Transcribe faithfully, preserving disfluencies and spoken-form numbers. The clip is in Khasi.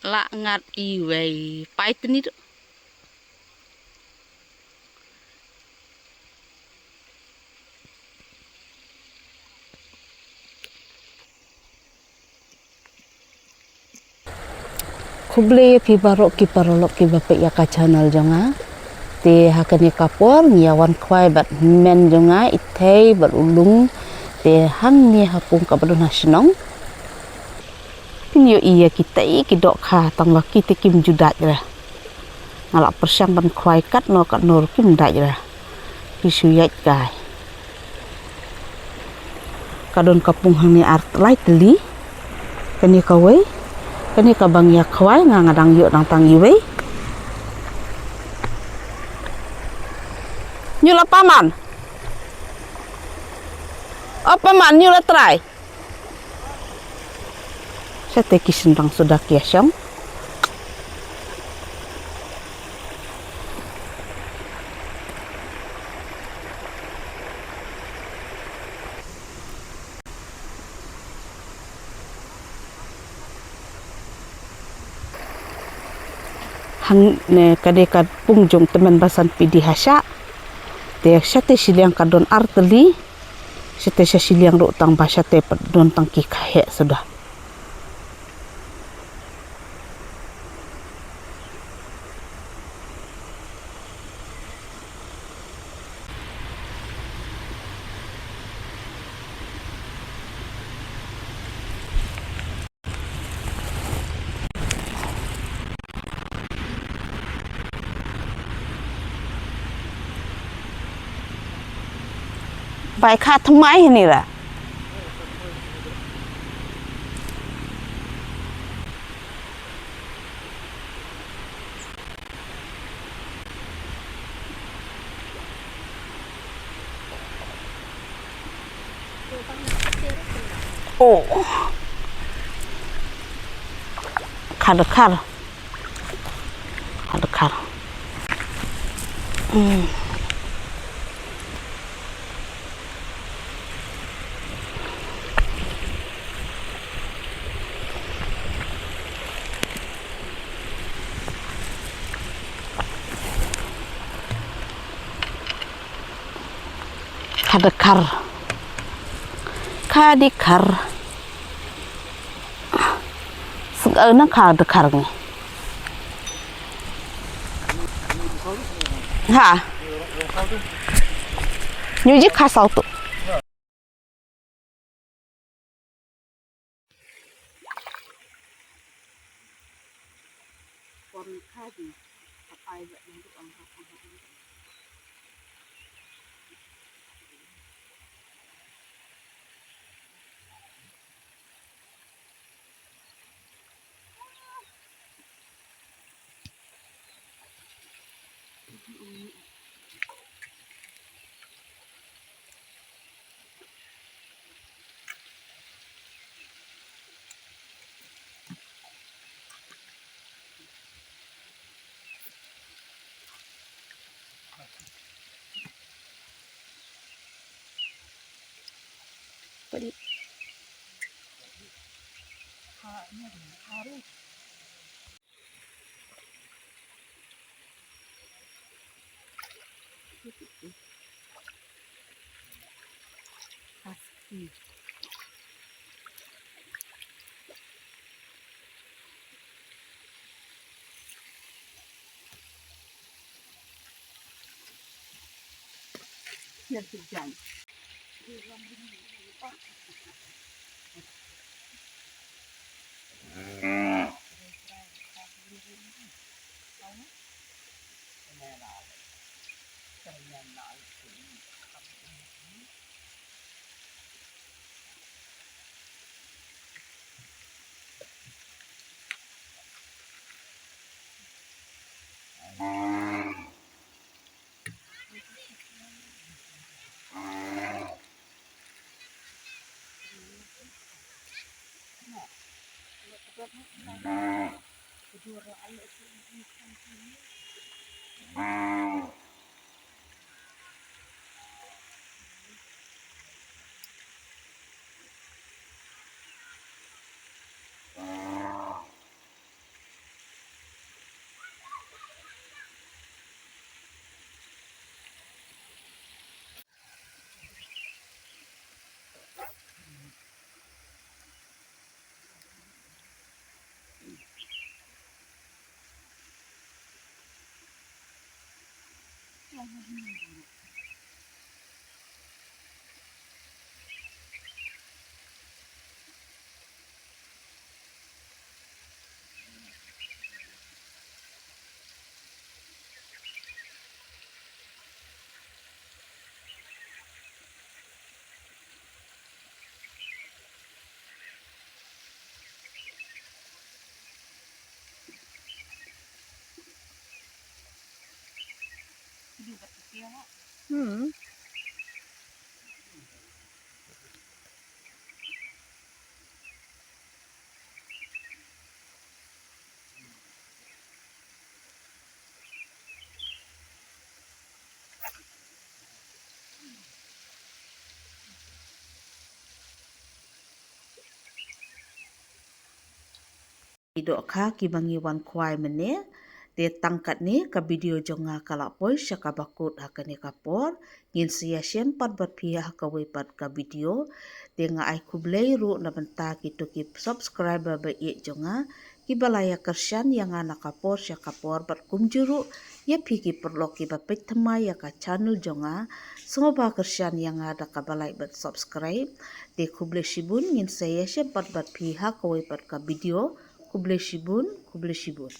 Lah ngat iwei. Pai teni tu. Khublei ïa phi baroh ki paralok kiba peit ïa ka channel jong nga. Te ha kane ka por ngi ïa wan khwai bad hynmen jong nga, i Thei bad u Lung. Te hangne ha kum kaba don ha shnong. Phin ïohi ïa kitei ki dohkha tang ba ki te kim ju dait re. Nga la pyrshang ban khwai katno katno ruh kim dait re. Ki shu ïaid kai. Ka don ka pung hangne ar lai tylli. Kane kawei. Kane kaba ngi ïa khwai nga, nga dang ïoh dang tang iwei. Ngi la paman. O paman, ngi la trai. Sha te ki shynrang suda ki ïa shong. Hangne ka dei ka pung jong tymmen basan pidi ha sha. Te sha te shiliang ka don ar tylli. Sha te sha shiliang ruh tang ba sha te pat don tang ki kha heh suda. Bai kha thymmai hini ra. Oh. Khar, khar. Khar, khar. Hmm. Khadkhar. Khadkhar. Sngewna khadkhar ngi. Ha. Ñu ji kha saw tu. Hmm. Ki dohkha kiba ngi wan khwai mynne. Te tang katne ka video jong nga ka la poi sha kaba kut ha kane ka por. Ngin sa ïashem pat bad phi ha kawei pat ka video. Te nga ai khublei ruh na bynta kito ki subscriber ba ïeit jong nga kiba la ïa kyrshan ïa nga na ka por sha ka por bad kumjuh ruh ïa phi ki paralok kiba peit thymmai ïa ka channel jong nga. Sngewbha kyrshan ïa nga da kaba like bad subscribe. Te khublei shibun, ngin sa ïashem pat bad phi ha kawei pat ka video. Khublei shibun, khublei shibun.